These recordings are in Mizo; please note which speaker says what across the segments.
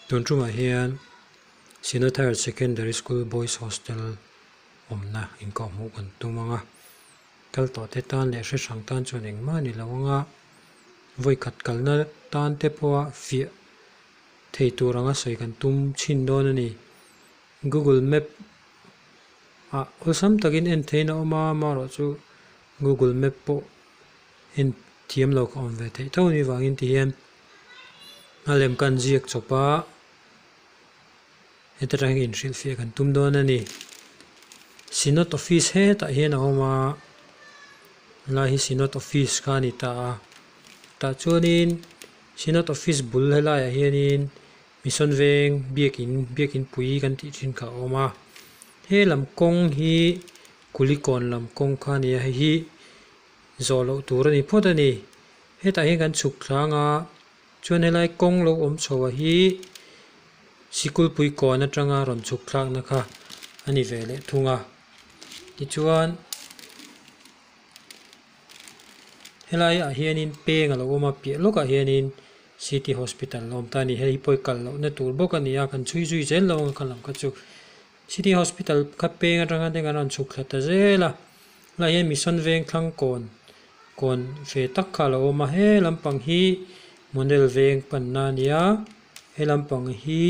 Speaker 1: Tun tumah hian Synod Higher Secondary School Boys Hostel awmna inkawhhmuh kan tum ang a, kal tawh te tan leh hre hrang tan chuan engmah a ni lo ang a, vawikhat kalna tan te pawha fiah thei tur anga sawi kan tum chhin dawn a ni. Google Map ah awlsam takin en theihin a awm a, amaherawhchu Google Map pawh en thiam lo ka awm ve theih tho ni vangin ti hian a lem kan ziak chawp a heta tang hian inhrilhfiah kan tum dawn a ni. Synod office hetah hian a awm a helai hi Synod office kha a ni ta a tah chuanin Synod office bul helaiah hianin Mission veng biakin biakin pui kan tih thin kha a awm a he lam kawng hi Kulikawn lam kawng kha a ni a hei hi zawh loh tur a ni phawt a ni. Hetah hian kan chhuk tlang a, chuan helai kawng lo awm chho ah hi sikul pui kawn atanga rawn chhuk thlakna kha a ni ve leh thung a. Tichuan helai ah hianin peng a lo awm a, piah lawkah hianin city hospital a awm ta a ni. Hei pawh hi kal lohna tur bawk a ni a, kan chhui zui zel lo ang a kha lam kha chu. City hospital kha peng atanga te kan rawn chhuk thla ta zel a. Helai hian mission veng thlang kawn kawn ve tak kha a lo awm a he lampang hi model veng panna a ni a he lampang hi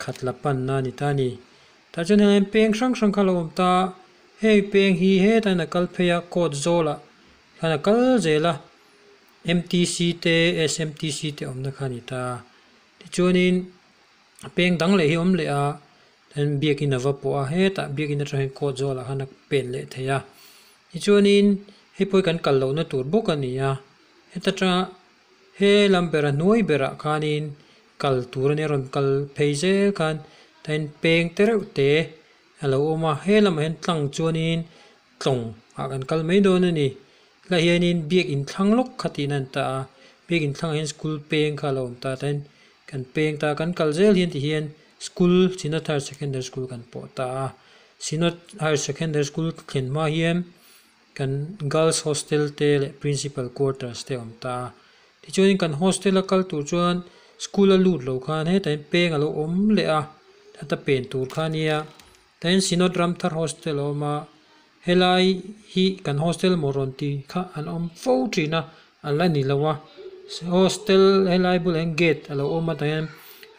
Speaker 1: khatla panna a ni ta a ni tah chuan helai hian peng hrang hrang kha a lo awm ta a heng peng hi hetah hian a kal phei a court zawlah khan a kal zel a M T C te S M T C te awmna kha a ni ta a tichuanin a peng dang leh hi a awm leh a. Tin biakin a va pawh a hetah biakin atang hian court zawlah khan a pen leh thei a tichuanin hei pawh hi kan kal lohna tur bawk a ni a heta tanga he lam ber a hnuai berah khanin kal tur a nia rawn kal phei zel khan tain peng te reuh te a lo awm a he lamah hian tlang chuanin tlawng ah kan kal mai dawn a ni helaiah hianin biakin thlang lawk kha tihna a ni ta a biakin thlangah hian school peng kha a lo awm ta a tain kan peng ta kan kal zel hian tihian school Synod Higher Secondary School kan pawh ta a Synod Higher Secondary School thlen hma hian kan girls hostel te leh principal quarters te a awm ta a tichuanin kan hostel a kal tur chuan school a lut lo khan hetah hian peng a lo awm leh a heta pen tur kha a nia. Tain Synod Ramthar Hostel a awm a, helai hi kan hostel maw rawn ti kha an awm fo thin a, a la ni lo a, hostel helai bulah hian gate a lo awm a tah hian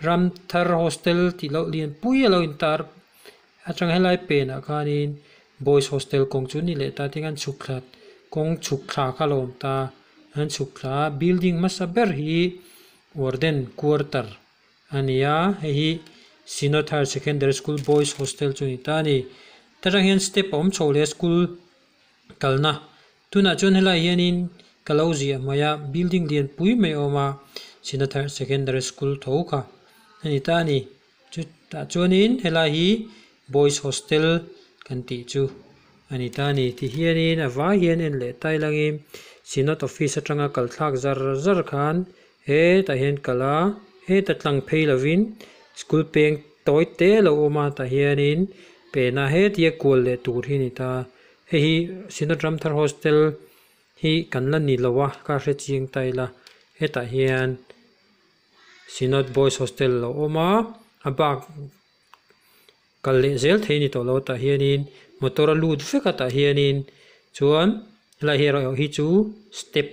Speaker 1: Ramthar Hostel tih loh lian pui a lo intar atang helai penah khanin boys hostel kawng chu a ni leh ta tin an chhuk thla kawng chhuk thla kha a lo awm ta a, an chhuk thla a building hmasa ber hi warden quarter. A ni a, hei hi Synod Higher Secondary School Boys Hostel chu a ni ta a ni. Ta tang hian step a awm chho leh a school kalna. Tunah chuan helaiah hianin ka lo ziah mai a, building lian pui mai a awm a, Synod Higher Secondary School tho kha a ni ta a ni. Chutah chuanin helai hi Boys Hostel kan tih chu a ni ta a ni. Tihianin a vai hian en leh tai langin Synod Office atanga kal thlak zar zar khan Hetah hian kal a, heta tlang phei lovin school peng tawi te a lo awm a tah hianin pena hetia kual leh tur hi a ni ta. Hei hi Synod Ramthar Hostel hi kan la ni lo a ka hre chiang ta ila hetah hian Synod Boys Hostel a lo awm a, a bak kal leh zel thei a ni tawh lo tah hianin motor a lut vek a tah hianin chuan helai hi erawh hi chu step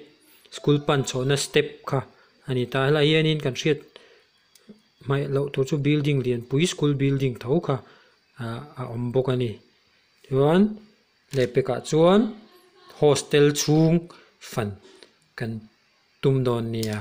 Speaker 1: school pan chhohna step kha a ni ta helai hianin kan hriat hmaih loh tur chu building lianpui school building tho kha ah a awm bawk a ni chuan lehpekah chuan hostel chhung fan kan tum dawn nia.